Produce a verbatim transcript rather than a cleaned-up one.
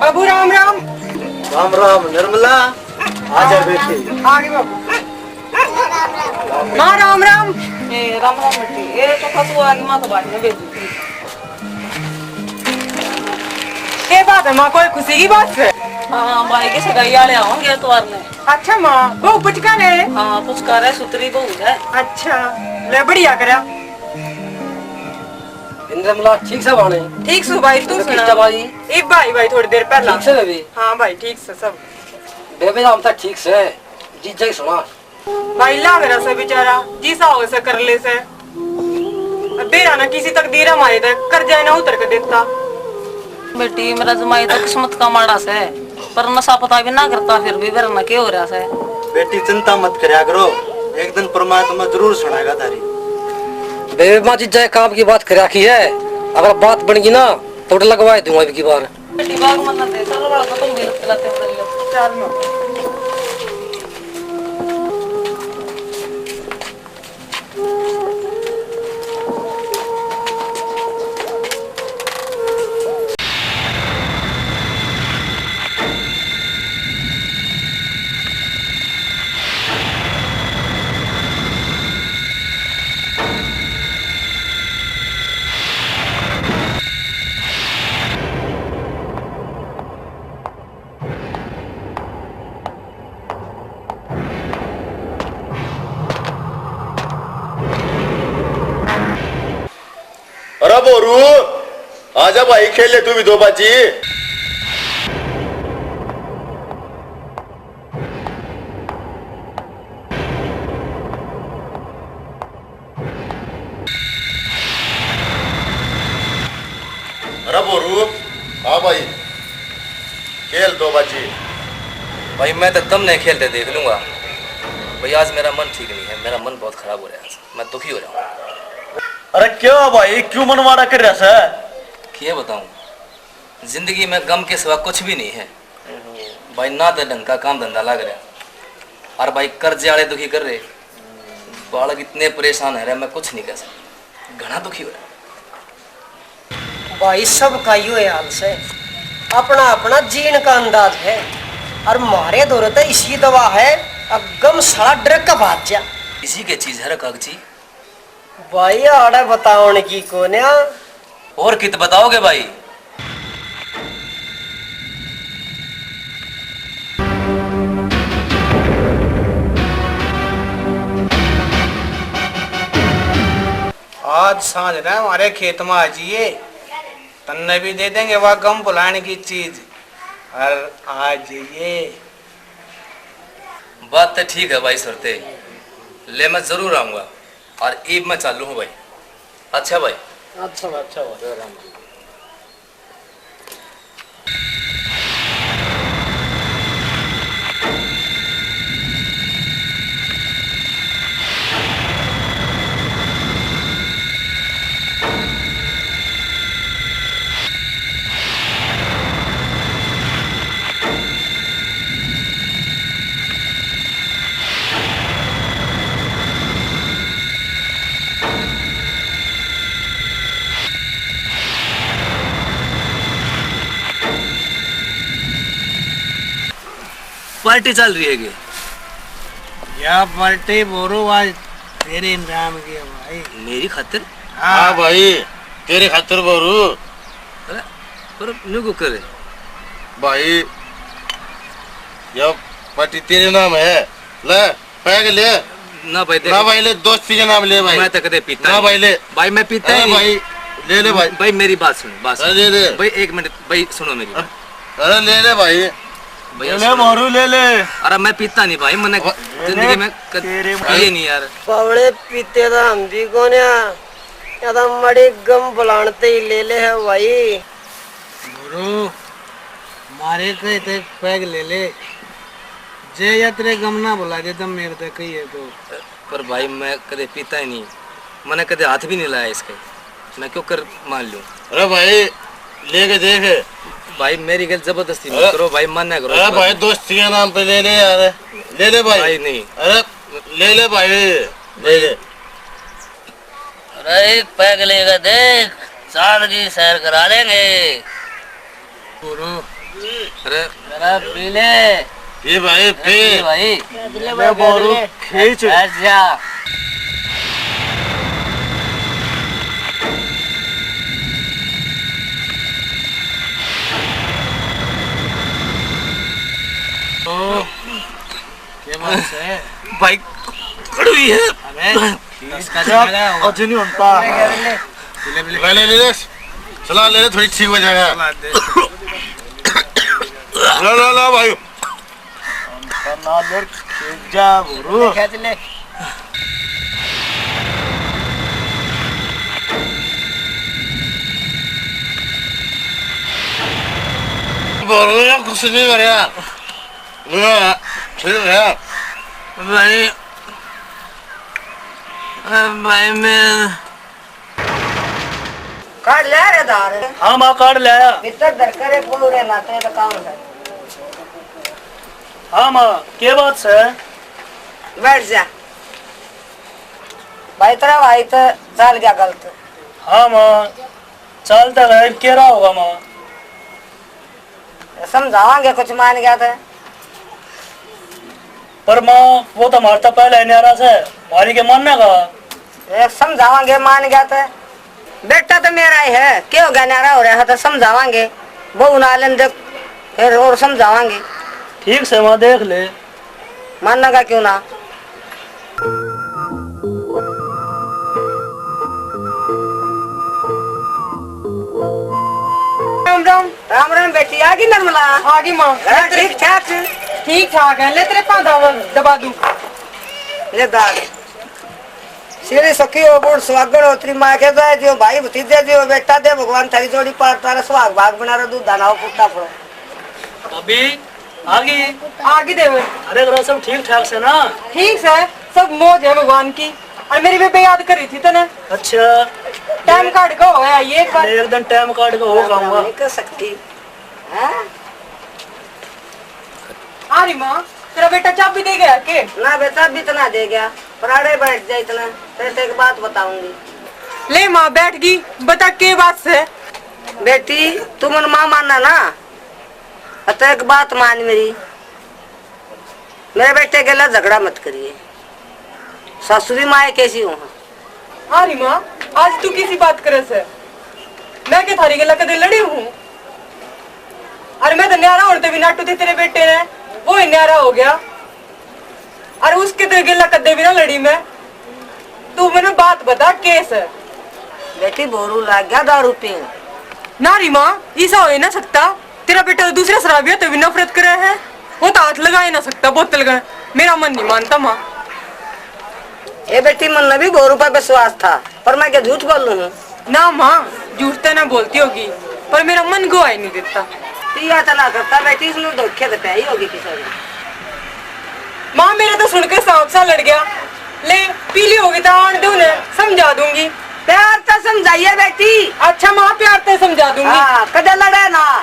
बाबू राम राम। राम राम निर्मला, आजा बेटी। आ गई बाबू। माँ राम राम। ए, राम राम बेटी। ए, तो फतू आ गई, माँ तो बाहर में भेजी थी। ये बात है माँ, कोई खुशी की बात है? हाँ, भाई की सगाई वाले आओगे इतवार ने। अच्छा माँ, वो पुचका ने? हाँ, पुचका रहे, सुतरी बहू है। अच्छा, ले बढ़िया करया। निर्मला, ठीक से बाणे? ठीक सु भाई, तू सुना? किस्ता भाई? ए भाई, भाई थोड़ी देर पहला। ठीक से बेबे? हाँ भाई, ठीक से सब। बेबे, हम तो ठीक से। जीजा ही सुना। भाई लाग रहा से बेचारा, जिसा हो से कर ले से। अब बेरा ना किसी तकदीर हमारे तक कर जाए ना उतर के देता। बेटी, मेरा जमाई तो किस्मत का माड़ा से, पर नशा पता भी ना करता, फिर भी मेरे ना के हो रहा से। बेटी, चिंता मत करया करो, एक दिन परमात्मा जरूर सुनाएगा थारी। बेबे माँ, जीजा काम की बात कर रखी है, अगर बात बन गई ना तो लगवा दूंगा अब की बार। बेटी, बाग मत ना दे, चलो बड़ा तुम भी चलाते हो, चल लो। चल माँ। अरे बोरू, आजा भाई, खेल ले तू भी दो बाजी। अरे बोरू। हाँ भाई, खेल दो बाजी। भाई, मैं तो तुमने खेलते देख लूंगा। भाई, आज मेरा मन ठीक नहीं है, मेरा मन बहुत खराब हो रहा है आज, मैं दुखी हो रहा हूँ। अरे क्यों भाई, क्यों मन माड़ा कर रहा है? क्या बताऊं, जिंदगी में गम के सिवा कुछ भी नहीं है। भाई, ना तो ढंग का काम धंधा लग रहा, और भाई, कर्जे वाले दुखी कर रहे, बालक इतने परेशान है रहे, मैं कुछ नहीं कह सकता, घना दुखी हो रहा। भाई, सबका यो हाल से, अपना अपना जीण का अंदाज है, और मारे धोरे तो इसी दवा है, अब गम साला डर के भाग जा। इसी के चीज है रे कागजी। भाई, आड़े बतावण की कोन्या। और कित बताओगे भाई? आज सांझ ने हमारे खेत में आ जाइए, तन्ने भी दे देंगे वह गम भुलाने की चीज। और आ जाइए। बात तो ठीक है भाई सुरते, ले मैं जरूर आऊंगा। और इब मैं चालू हूँ भाई। अच्छा भाई। अच्छा भाई, अच्छा भाई। पार्टी चल रही है के? या पार्टी बोरू आज तेरे नाम की है भाई। मेरी खातिर? हाँ। हाँ भाई, तेरे खातिर बोरू। अरे, पर न्यू क्यों करे? भाई, या पार्टी तेरे नाम है। ले, पैग ले। ना भाई, देख। ना भाई, ले, दोस्ती के नाम ले भाई। मैं तो कदे पीता ना नहीं। भाई, ले। भाई, मैं पीता अरे ही नहीं। भाई, ले ले भाई। भाई, मेरी बात सुन, बात अरे, सुन। ले ले। भाई, एक मिनट, भाई, सुनो मेरी बात। अरे, ले ले भाई। भैया, ले ले, सुनो। मारू ले ले। अरे, मैं पीता नहीं भाई, मैंने अब जिंदगी में कद-, तेरे पिए नहीं यार। बावड़े, पीते तो हम भी कोन्या, या तो मड़ी गम बुलान ते ही ले ले है भाई। गुरु, मारे कहे ते पैग ले ले, जे या तेरे गम ना भुला दे तो मेरे ते कहिए तो। पर भाई, मैं कदे पीता ही नहीं, मैंने कदे हाथ भी नहीं लाया इसके, मैं क्यों कर मान लूं? अरे भाई, लेके देख। भाई, मेरी गल जबरदस्ती मत अरे, करो भाई, मान्या करो अरे इस बात भाई, को। दोस्ती के नाम पे ले ले यार, ले ले भाई। भाई, नहीं। अरे, ले ले भाई, ले ले। अरे, एक पैग लेके देख, सादगी सैर करा लेंगे। गुरु, अरे, अरे पी ले। ये भाई, पी। पी भाई। ले बोरू, खींच। अच्छा। ओ, क्या बात है? भाई, कड़वी है। अबे, इसका क्या? अजय नहीं होता। ले, ले, ले। ले, ले, ले, ले। चला, ले, ले, थोड़ी ठीक हो जाएगा। चला दे। ला, ला, ला, भाई। ना लड़, खींच जा, बोरू। खींच ले। बोरू, कुछ नहीं कर यार। ठीक है। भाई, भाई, मैं काट ले रे धार। हाँ माँ, काट ले आया। भीतर धर कर एक बोल रे ना, तो ये तो काम है। हाँ माँ, के बात से? बैठ जा। भाई, तेरा भाई तो चाल गया गलत। हाँ माँ, चालता गया, के रहा होगा माँ? समझावांगे, कुछ मान गया था। पर माँ, वो तो हमारे तो पहले ही न्यारा से, हमारी के मानने का? ए, समझावांगे, मान गया था। बेटा तो मेरा ही है, के हो गया, न्यारा हो रहा है तो समझावांगे। बहू ना लेन दे, फिर और समझावांगे। ठीक से माँ, देख ले। मानेगा क्यों ना? राम राम। राम राम बेटी, आ गई निर्मला? आ गई माँ। घर ठीक ठाक? ठीक ठाक है, ले तेरे पाँव दबा, दबा दूं। ले दाग। श्री सखी हो, बूढ़ सुहागण हो, तेरी माँ के जाए दियो, भाई भतीजे दियो, बेटा दे भगवान, थारी जोड़ी पार तारा, सुहाग भाग बना रहो, दूध दाना हो, पुट्टा फड़ो। भाभी, आ गई? आ गई देवर। अरे करा, सब ठीक ठाक से ना? ठीक से, सब मौज है भगवान की। और मेरी बेबे याद करी थी तने। अच्छा। टाइम काट के हो आइए एक बार। एक दिन टाइम काट के हो आऊंगा। नहीं कर सकती। हाँ? आ रही माँ, तेरा बेटा चाबी दे गया के? ना बेटा, अभी तो ना दे गया, पर आड़े बैठ जा इतना, तेरे से एक बात बताऊंगी। ले माँ, बैठ गई, बता के बात से? बेटी, तू मन माँ मानना ना, तो एक बात मान मेरी, मेरे बेटे के ला झगड़ा मत करिए। सासू भी माए कैसी हो। हाँ री माँ, आज तू किसी बात करे से? मैं के थारी गेला कदे लड़ी हूँ? अरे मैं तो न्यारा होने ते भी नाटू थी तेरे बेटे ने, वो ही न्यारा हो गया। अरे उसके ते गेला कदे भी ना लड़ी मैं। तू मैंने बात बता, के से? बेटी, बोरू लाग गया दारू पीन। ना री माँ, ऐसा हो ही ना सकता। तेरा बेटा तो दूसरा शराबियों ते भी नफरत करे है। वो तो हाथ लगा ही ना सकता बोतल का। मेरा मन नहीं मानता माँ। ए बेटी, मन भी बोरू पर विश्वास था, पर मैं क्या झूठ बोलूं हूँ? ना माँ, झूठ तो ना बोलती होगी, पर मेरा मन गवाही नहीं देता। पिया तो ना करता बेटी, इसने धोखे तो पै ही होगी किसी ने। माँ, मेरा तो सुन के सांप सा लड़ गया। ले, पीली होगी तो आन दे उन्हें, समझा दूंगी। प्यार तो समझाइए बेटी। अच्छा माँ, प्यार तो समझा दूंगी। हाँ, कदे लड़े ना।